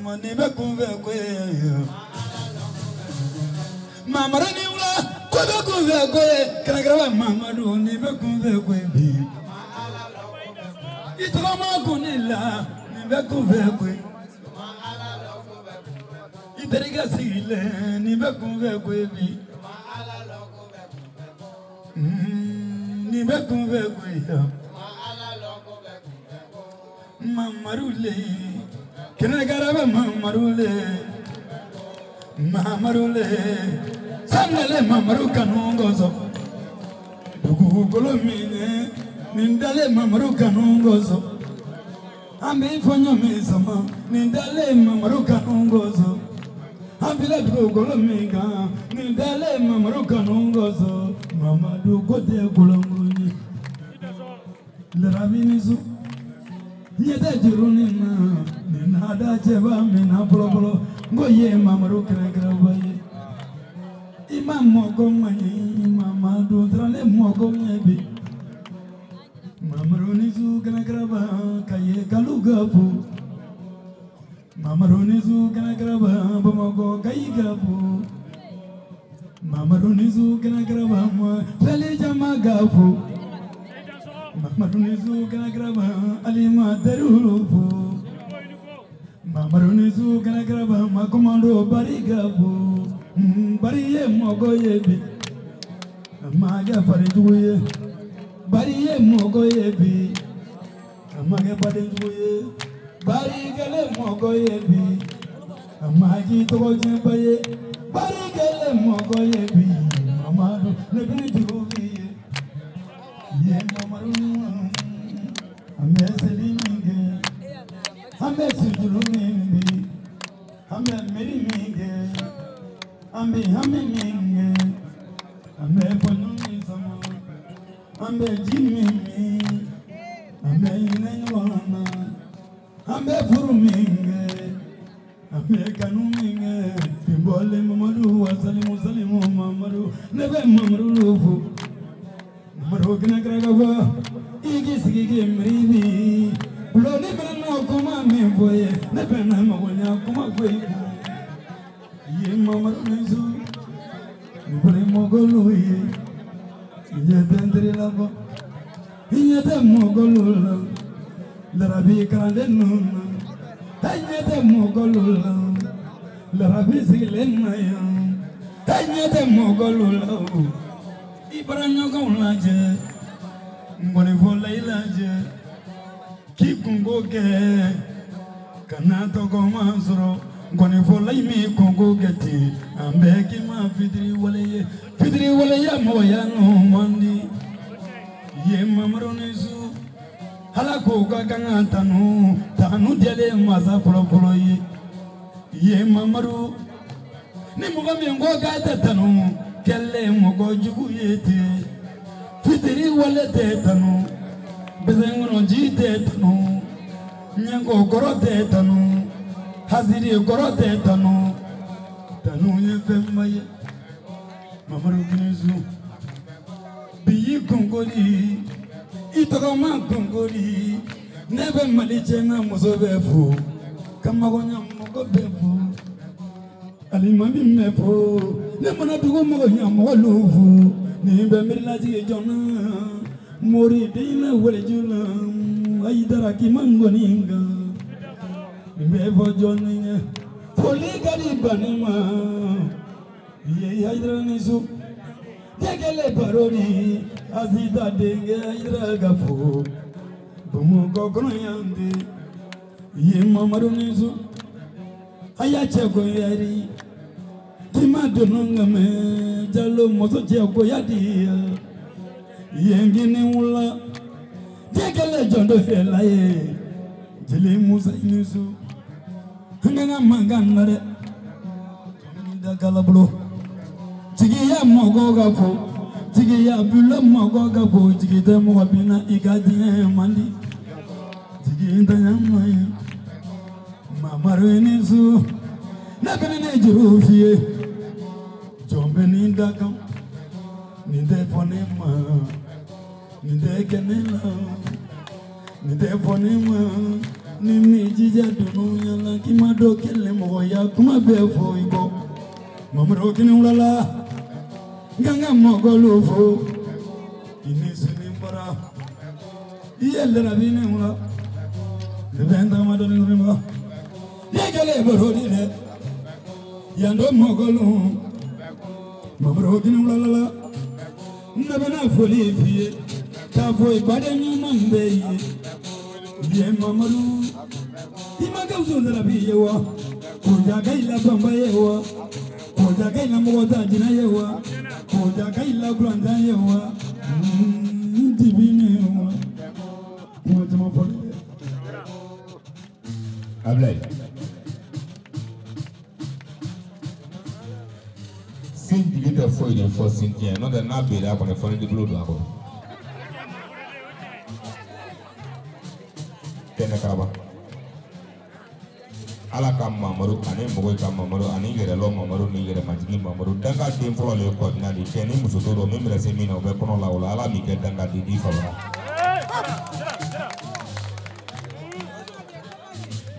Nin bɛ kunfɛ koyi. Mamadu ni wula ko bɛ kunfɛ koyi. Kɛnɛkɛrɛba Mamadu nin bɛ kunfɛ koyi bi. I tɔgɔma kun ne la nin bɛ kunfɛ koyi. I terikɛ sigilen nin bɛ kunfɛ koyi bi. Nin bɛ kunfɛ koyi. Mamadu le kɛnɛkɛrɛba Mamadu le Mamadu le sanale Mamadu kanu kosɔn dugukolo min ye nin dalen Mamadu kanu kosɔn an bɛ fɔɲɔ min sama nin dalen Mamadu kanu kosɔn an filɛ dugukolo min kan nin dalen Mamadu kanu kosɔn Mamadu ko tɛ kolonko ye Larabini su ɲɛ tɛ juru nin na nin n'a da cɛba min na fɔlɔfɔlɔ n ko ye Mamadu kɛrɛnkɛrɛnba ye i ma mɔgɔ man ɲi Mamadu siranlen mɔgɔ ɲɛ bi Mamadu ni su kɛrɛnkɛrɛnba ka ye kalu ka fo Mamadu ni su kɛrɛnkɛrɛnba Bamakɔ Kayi ka fo Mamadu ni su kɛrɛnkɛrɛnba filɛli jama ka fo Mamadu ni su kɛnɛkɛrɛba Alima teriw fo Mamadu ni su kɛnɛkɛrɛba makomando barika fo bari ye mɔgɔ ye bi a ma kɛ farijugu ye bari ye mɔgɔ ye bi a ma kɛ badenjugu ye bari kɛlen mɔgɔ ye bi a ma k'i tɔgɔ tiɲɛba ye bari kɛlen mɔgɔ ye bi Mamadu ne bɛ ni juru f'i ye. Ye Mamadu an bɛ seli min kɛ an bɛ sujuru min bi an bɛ miiri min kɛ an bɛ hami min kɛ an bɛ fɔɲɔ min sama an bɛ ji min min an bɛ hinɛ ɲɔgɔn na an bɛ furu min kɛ an bɛ kanu min kɛ binbɔlen Mamadu wa salimu salimu Mamadu ne bɛ Mamadu fo. Mamadu kɛnɛkɛrɛ ka fɔ i k'i sigi k'i miiri bi bulon bɛ n'o kuma min fɔ ye ne bɛ na mago ɲɛ kuma fɔ ye ye Mamadu ni su n kɔni mɔgɔlu ye i ɲɛ tɛ n teri la bɔ i ɲɛ tɛ mɔgɔlu la larabi kalanden ninnu na i ɲɛ tɛ mɔgɔlu la larabi sigilen na yan i ɲɛ tɛ mɔgɔlu la o. I bara ɲɔgɔnw lajɛ ngɔnifɔla i lajɛ k'i kungo kɛ ka na tɔgɔma sɔrɔ ngɔnifɔla i m'i kungo kɛ ten an bɛɛ k'i ma fitiriwale ye fitiriwaleya mɔgɔya nɔ man di ye Mamadu ni su Ala ko ka kan ka tanu tanu diyalen masa fɔlɔfɔlɔ ye ye Mamadu ni mɔgɔ min ko k'a tɛ tanu kɛlɛ mɔgɔ jugu ye ten fitiri wale tɛ tanu bɛsɛnkɔnɔ ji tɛ tanu ɲɛko kɔrɔ tɛ tanu hasiri kɔrɔ tɛ tanu tanu ye fɛnba ye Mamadu Kinisu bi y'i kɔnkori i tɔgɔma kɔnkori ne bɛ Mali cɛ n'a muso bɛɛ fo ka magoɲɛ mɔgɔ bɛɛ fo Alimami bɛ fo ne mana dugu mɔgɔ ɲɛmɔgɔlu fo nin bɛ miirilajigi jɔn na mori den na waliju la Ayidara k'i ma ngɔni kan nin bɛ fɔ jɔnni ye foli ka di bani ma ye Ayidara ni su jɛgɛle baro ni Azita denkɛ Ayidara ka fo Bamakɔ kɔnɔ yan de ye Mamadu ni su a y'a cɛ ko yɛri k'i ma donna ka mɛn Jalo muso cɛ ko ya di ya yen kini wula jɛgɛle jɔn dɔ fɛla ye jeli Musa ni su an ka mankan na dɛ da kala bolo jigiya mɔgɔw ka fo jigiya bila mɔgɔw ka fo jigi tɛ mɔgɔ min na i ka diɲɛ man di jigi ntanya man ɲi Mamadu ni su ne bɛ ne juru f'i ye jɔn bɛ nin da kan nin tɛ fɔ ne ma nin tɛ kɛ ne la nin tɛ fɔ ne ma Ni m'i jija dunuya la k'i ma dɔ kɛlɛ mɔgɔya kuma bɛɛ fɔ i kɔ. Mamadu kini wulala n kan ka mɔgɔlu fo. I ni sini bɔra i ye larabi ne wula. Ne bɛ n tagama dɔɔni dɔɔni ma. Ne kɛlen baro di dɛ. Yan dɔ mɔgɔlu. Mamadu kini wulala ne bɛna foli f'i ye. K'a fɔ i baden ɲuman bɛ ye. Ye Mamadu i ma Gawusu larabi ye wa? Koja ka i la banba ye wa? Koja ka i la mɔgɔ ta jinɛ ye wa? Koja ka i la gulantan ye wa? N dibi ne wa? Kuma caman fɔli dɛ. Ablaye. Sin jigi tɛ foyi de fɔ sin tiɲɛ n'o tɛ n'a benna a kɔnɔ fɔ ni bolo don a kɔrɔ. Kɛnɛ karaba. Ala ka Mamadu ani mɔgɔ ka Mamadu ani yɛrɛlɔ Mamadu ni yɛrɛmajigin Mamadu danga den fɔlɔ le ye kɔdina de cɛ ni muso t'o dɔn min bɛna se min na o bɛ kɔnɔ la o la Ala m'i kɛ danga den di fabara.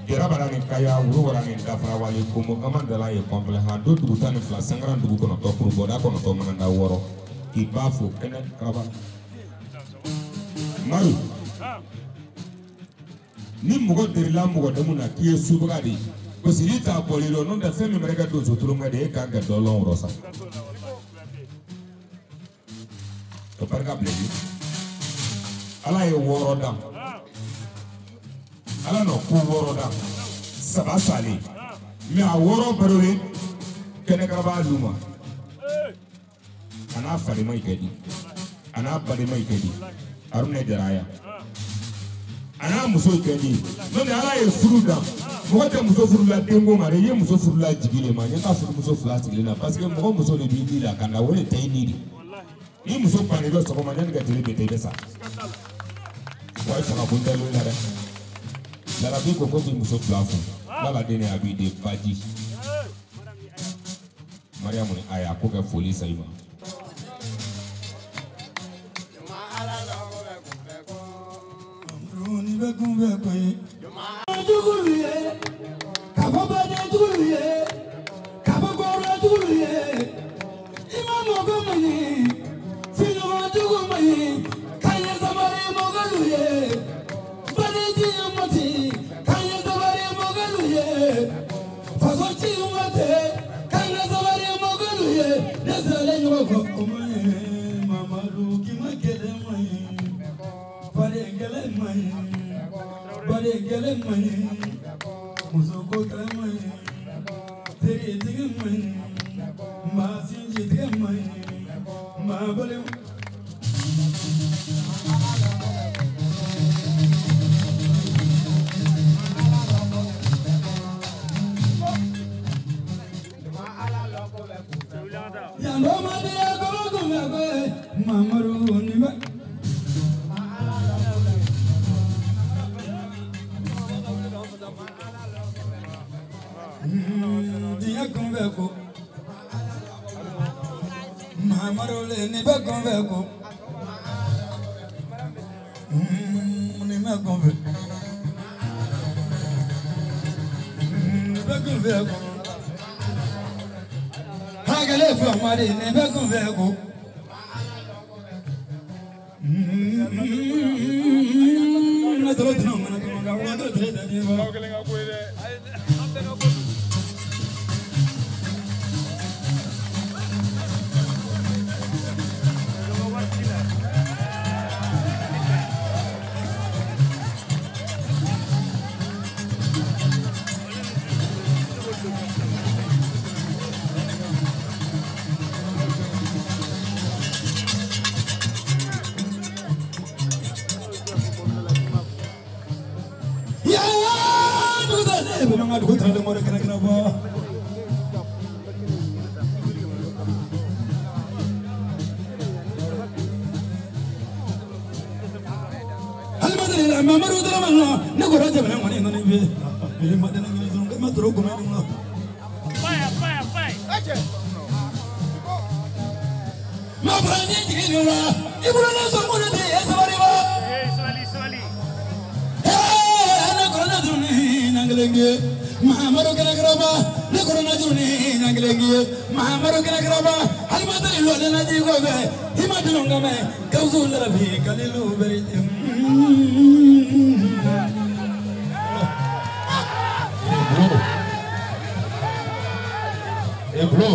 Jarabara ni kaya wurubara ni dafara wale komo kama dala ye kɔnpilɛ han do dugu 12 sangaran dugu 9 kurubɔda 9 mananda 6 k'i b'a fo kɛnɛ karaba. Maru ni mɔgɔ derila mɔgɔ dɛmɛ na k'i ye subaga de ye gosili t'a bɔli lɔ n'o tɛ fɛn min bɛ kɛ donso tulonkɛ de ye e kan ka dɔ lɔn o rɔ sa. O barika bila i Ala ye 6 dan Ala nɔ ko 6 dan 3 salen mɛ a 6 barolen kɛnɛkaraba lu ma a n'a fadenma i kɛ di a n'a badenma i kɛ di Aruna Jara ya. A n'a muso kɛ di n'o tɛ Ala ye furu dan mɔgɔ tɛ muso furu la denko ma dɛ i ye muso furu la jigi de ma n ye taa furumuso 2 sigilen na parce que mɔgɔ muso de b'i ni la ka na o de tɛ i ni de ni muso bannen dɔ sɔgɔma yanni ka tile bɛ taa i bɛ sa wa i fanga ko n tɛ lon la dɛ Larabi ko k'i muso 2 furu n'Ala den a b'i den baji Mariyamu ni Aya ko kɛ foli sa i ma. ɲangelengi Mahamadu kɛnɛkɛrɛba ne kɔrɔna juru ni ɲangelengi Mahamadu kɛnɛkɛrɛba alimadali lɔlen na ji kɔfɛ i ma dulon ka mɛn Gawusu Larabi Kalilu Berete. E bro,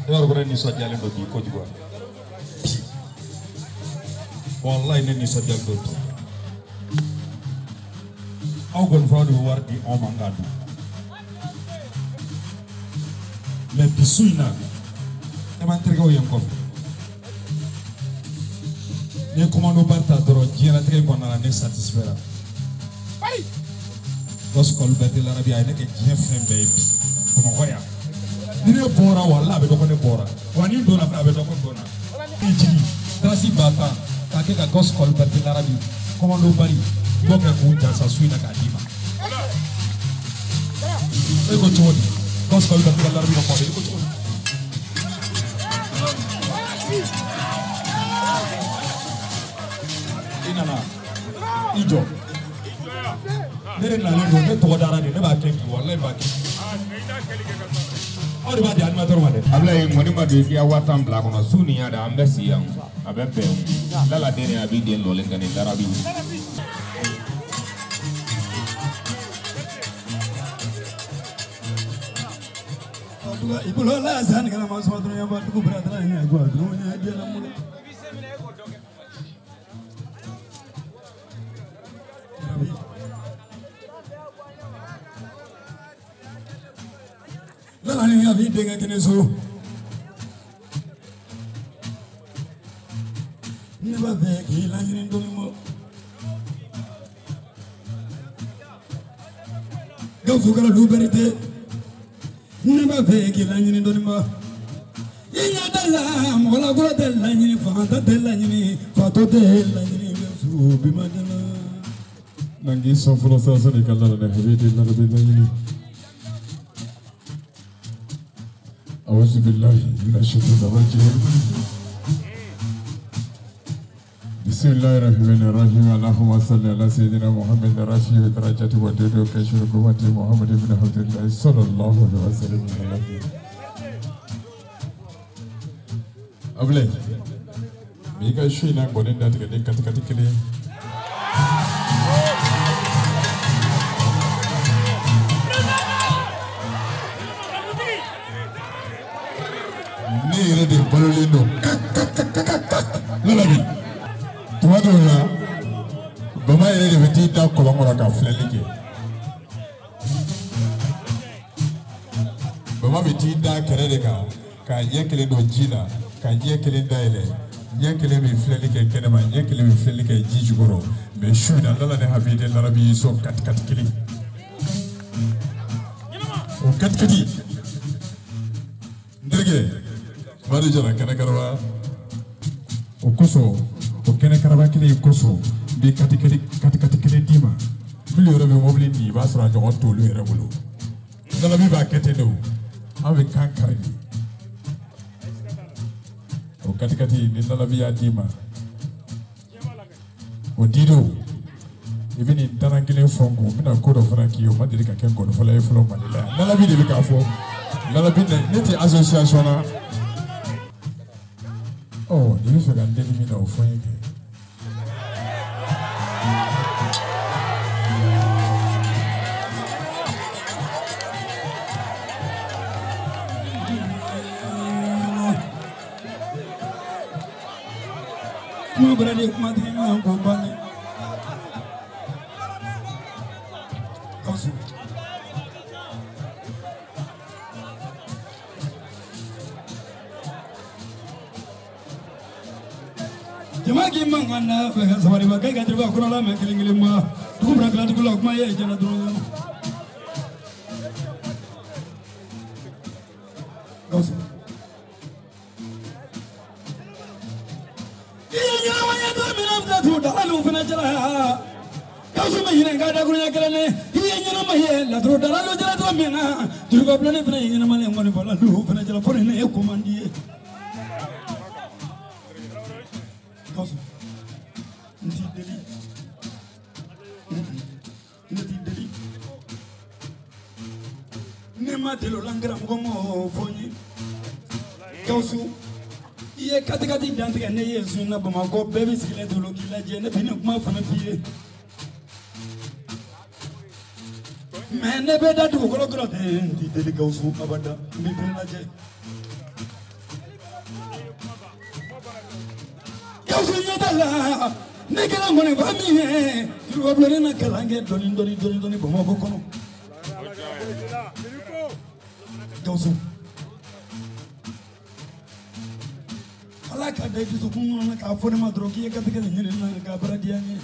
ne b'a dɔn ko ne nisɔndiyalen don bi kojugu wa? Bi walayi ne nisɔndiyalen don bi. Aw kɔni fana de bɛ wari di anw ma an k'a dun. Mais bi su in na ne b'an terikɛw ye n kɔfɛ. Ni ye commando bari ta dɔrɔn diɲɛlatigɛ in kɔnɔna la ne satisfait la. Gawusu Berete Larabi a ye ne kɛ diɲɛ fɛn bɛɛ ye bi Bamakɔ yan. Ni ne bɔra walahi a bɛ dɔn ko ne bɔra. Wa ni n donna fana a bɛ dɔn ko n donna. I jigin tarasi 10,000 k'a kɛ ka Gawusu Berete Larabi commando bari n b'o kɛ k'u jansa su in na k'a d'i ma. E ko cogo di? Gawusu Berete Larabi ka kuma bɛ e ko cogo di? I nana i jɔ. Ne de nalen don ne tɔgɔ dara de ne b'a kɛ bi walahi n b'a kɛ. Aw de b'a di animateur ma dɛ. Abulayi mɔni ma don i k'i ka 10,000 bila a kɔnɔ su nin y'a da an bɛ si yan a bɛ bɛn lala den de a b'i den lɔlen ka nin Larabi. I bolo la san kana ma sɔrɔ dɔrɔn ba dugu bara dara ɲɛ ko dɔrɔn ɲɛ jɛra mu. Lala ni a b'i denkɛ kɛnɛ so. Ne b'a fɛ k'i laɲini dɔɔni bɔ. Gawusu Kalilu Berete. Ne b'a fɛ k'i laɲini dɔɔni bɔ. I ɲɛ tɛ la mɔgɔ la kura tɛ laɲini fantan tɛ laɲini fatɔ tɛ laɲini Gawusu bi ma dɛmɛ. N'an k'i sɔn fɔlɔ sa sani ka lala dɛ i bɛ larabi laɲini. أعوذ بالله من الشيطان الرجيم بسم الله الرحمن الرحيم اللهم صل على سيدنا محمد رفيع درجة ودود وكشف قوة محمد بن عبد الله صلى الله عليه وسلم. Abulayi n'i ka su in na gɔni datigɛ ni katikati kelen ye. Ne yɛrɛ de balolen don Lalabi tuma dɔw la bama yɛrɛ de bɛ t'i da kɔlɔn kɔnɔ ka filɛli kɛ. Bama bɛ t'i da kɛrɛ de kan k'a ɲɛ kelen don ji la ka ɲɛ kelen dayɛlɛ ɲɛ kelen bɛ filɛli kɛ kɛnɛma ɲɛ kelen bɛ filɛli kɛ ji jukɔrɔ mais su in na Lala ni Habide Larabi y'i sɔn katikati kelen. O katikati n terikɛ Madu Jara kɛnɛkaraba o kosɔn o kɛnɛkaraba kelen in kosɔn n bɛ katikati kelen d'i ma minnu yɛrɛ bɛ mobili di i b'a sɔrɔ a ɲɔgɔn t'olu yɛrɛ bolo Lalabi b'a kɛ ten de o an bɛ kan kari de o katikati ni Lalabi y'a d'i ma o didon i bɛ nin danan kelen fɔ n kun n bɛna ko dɔ fana k'i ye o ma deli ka kɛ nkɔnifɔla ye fɔlɔ Mali la yan Lalabi de bɛ k'a fɔ Lalabi ne tɛ association na. Ɔ n'i bɛ fɛ ka n deli min na o fɔ n ye kɛ. Kuma bɔra de kuma tigi ma ko banni. Gawusu. Jama k'i man kan na fɛ ka sabali ba k'i ka jeliba kɔnɔla mɛn kelen kelen ma dugu bila kila dugu la kuma ye jɛnɛ dɔrɔn. Gawusu. I ye ɲɛnamaya don min na filɛ dalalu fana jala Gawusu ma hinɛ k'a dakuruɲɛ kelen ne i ye ɲɛnama ye laturu dalalu jala don min na juruba bilenni fana ye ɲɛnama ye ŋɔni fɔla fana jala fo ni ne ye ko man di ye. Gawusu n t'i deli. Ne ma deli o la n karamɔgɔ ma o fɔ n ye. Gawusu i ye katikati dantigɛ ne ye sun na Bamakɔ bɛɛ bɛ sigilen to k'i lajɛ ne bɛ nin kuma fana f'i ye. Mais ne bɛ da dugukolo kɔrɔ ten n t'i deli Gawusu abada n b'i fana lajɛ. Gawusu ɲɛ t'a la ne kɛra mɔnɛfa min ye yuruba ne na kalan kɛ dɔɔni dɔɔni dɔɔni dɔɔni Bamakɔ kɔnɔ. Gawusu ala ka da i dusukun kɔnɔ k'a fɔ ne ma dɔrɔn k'i ye garijɛgɛ nin ɲini na k'a baara diya n ye.